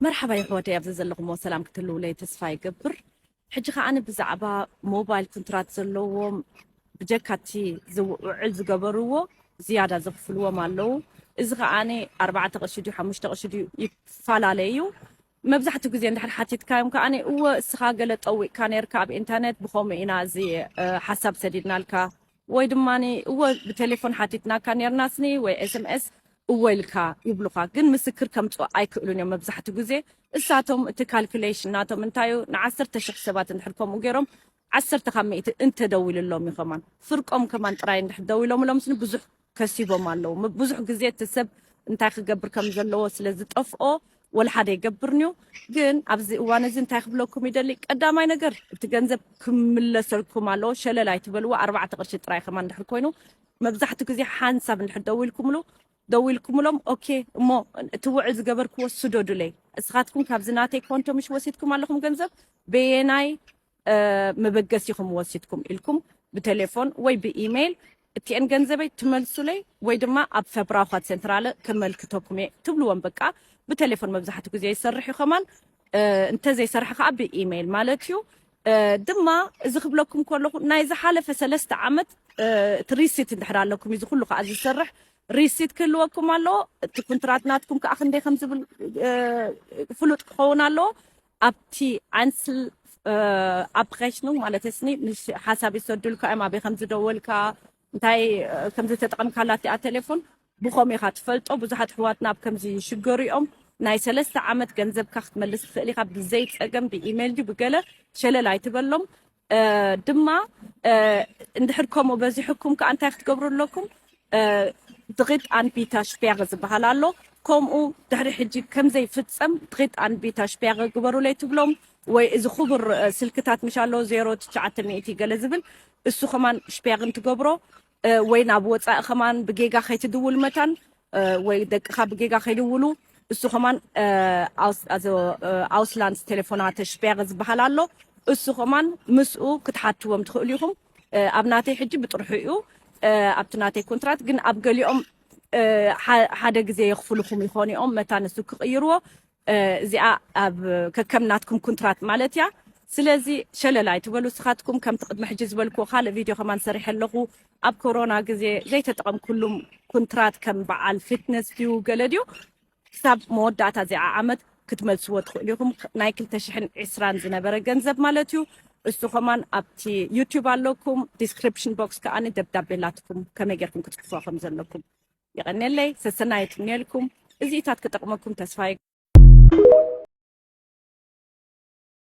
መርሓባ የሕዋተይ፣ ኣብዚ ዘለኹሞ ሰላም ክትህልውለይ ተስፋ ይገብር። ሕጂ ከኣ ኣነ ብዛዕባ ሞባይል ኮንትራት ዘለዎም ብጀካ እቲ ዝውዕል ዝገበርዎ ዝያዳ ዘኽፍልዎም ኣለዉ። እዚ ከኣ ኣርባዕተ ቅርሺ ድዩ ሓሙሽተ ቅርሺ ድዩ ይፈላለ እዩ። መብዛሕትኡ ግዜ እንድሕር ሓቲትካዮም ከኣ እወ እስኻ ገለ ጠዊቕካ ነርካ ኣብ ኢንተርኔት ብኸምኡ ኢና እዚ ሓሳብ ሰዲድናልካ ወይ ድማ እወ ብቴሌፎን ሓቲትናካ ነርናስኒ ወይ ኤስኤምኤስ እወ ኢልካ ይብሉኻ፣ ግን ምስክር ከምፅኡ ኣይክእሉን እዮም። መብዛሕትኡ ግዜ እሳቶም እቲ ካልኩሌሽን ናቶም እንታይ እዩ፣ ንዓሰርተ ሽሕ ሰባት እንድሕር ከምኡ ገይሮም ዓሰርተ ካብ ሚእቲ እንተደዊሉሎም እዩ። ከማን ፍርቆም ከማን ጥራይ እንድሕር ደዊሎምሎም ስኒ ብዙሕ ከሲቦም ኣለዉ። ብዙሕ ግዜ እቲ ሰብ እንታይ ክገብር ከም ዘለዎ ስለ ዝጠፍኦ ወላ ሓደ ይገብርን እዩ። ግን ኣብዚ እዋን እዚ እንታይ ክብለኩም ይደሊ፣ ቀዳማይ ነገር እቲ ገንዘብ ክምለሰልኩም ኣለዎ። ሸለል ኣይትበልዎ። ኣርባዕተ ቅርሺ ጥራይ ከማን እንድሕር ኮይኑ መብዛሕትኡ ግዜ ሓንሳብ እንድሕር ደዊልኩምሉ ደዊልኩምሎም ኦኬ እሞ እቲ ውዕል ዝገበርክዎ ስደዱለይ፣ እስኻትኩም ካብዚ ናተይ ኮንቶ ምሽ ወሲድኩም ኣለኹም ገንዘብ በየናይ መበገሲኹም ወሲድኩም ኢልኩም ብቴሌፎን ወይ ብኢሜይል እቲኤን ገንዘበይ ትመልሱለይ ወይ ድማ ኣብ ፈብራውኻት ሴንትራለ ከመልክተኩም እየ ትብልዎም። በቃ ብቴሌፎን መብዛሕትኡ ግዜ ይሰርሕ እዩ። ከማን እንተዘይሰርሐ ከዓ ብኢሜይል ማለት እዩ። ድማ እዚ ክብለኩም ከለኹ ናይ ዝሓለፈ ሰለስተ ዓመት እቲ ሪሲት እንድሕር ኣለኩም እዚ ኩሉ ከዓ ዝሰርሕ ሪሲት ክህልወኩም ኣለዎ። እቲ ኩንትራት ናትኩም ከዓ ክንደይ ከም ዝብል ፍሉጥ ክኸውን ኣለዎ። ኣብቲ ኣንስል ኣብሬሽኑ ማለት ስኒ ምስ ሓሳብ ይሰዱልካ እዮም። ኣበይ ከም ዝደወልካ እንታይ ከም ዝተጠቐምካላ እቲኣ ቴሌፎን ብኸም ኢኻ ትፈልጦ። ብዙሓት ኣሕዋትና ኣብ ከምዚ ይሽገሩ እዮም። ናይ ሰለስተ ዓመት ገንዘብካ ክትመልስ ትኽእል ኢኻ ብዘይ ጸገም ብኢሜይል ድዩ ብገለ ሸለል ኣይትበሎም። ድማ እንድሕር ከምኡ በዚሕኩም ከዓ እንታይ ክትገብሩ ኣለኩም? ድቂት ኣንቢታ ሽፒያገ ዝበሃል ኣሎ። ከምኡ ድሕሪ ሕጂ ከምዘይፍጸም ድቂት ኣንቢታ ሽፒያገ ግበሩለይ ትብሎም። ወይ እዚ ክቡር ስልክታት ምሽ ኣሎ ዜሮ ትሽዓተ ሚእቲ ገለ ዝብል እሱ ከማን ሽፒያግን ትገብሮ። ወይ ናብ ወፃኢ ከማን ብጌጋ ከይትድውል መታን ወይ ደቅኻ ብጌጋ ከይድውሉ እሱ ከማን ኣውስላንስ ቴሌፎናተ ሽፒያገ ዝበሃል ኣሎ። እሱ ከማን ምስኡ ክትሓትዎም ትኽእሉ ኢኹም። ኣብ ናተይ ሕጂ ብጥርሑ እዩ ኣብቲ ናተይ ኮንትራት፣ ግን ኣብ ገሊኦም ሓደ ግዜ የኽፍልኹም ይኾኑ እዮም መታ ንሱ ክቕይርዎ። እዚኣ ኣብ ከከም ናትኩም ኩንትራት ማለት እያ። ስለዚ ሸለል ኣይትበሉ እስኻትኩም። ከምቲ ቅድሚ ሕጂ ዝበልክዎ ካልእ ቪድዮ ከማን ሰሪሐ ኣለኹ። ኣብ ኮሮና ግዜ ዘይተጠቐምኩሉም ኩንትራት ከም በዓል ፊትነስ ድዩ ገለ ድዩ ክሳብ መወዳእታ እዚኣ ዓመት ክትመልስዎ ትኽእሉ ኢኹም። ናይ ክልተ ሽሕን ዕስራን ዝነበረ ገንዘብ ማለት እዩ። እሱ ከማን ኣብቲ ዩቲዩብ ኣለኩም። ዲስክሪፕሽን ቦክስ ከኣ ደብዳቤ ላትኩም ከመይ ጌርኩም ክትጽሕፍዋ ከም ዘለኩም። የቐንየለይ። ሰሰናየት እምነልኩም። እዚኢታት ክጠቕመኩም ተስፋ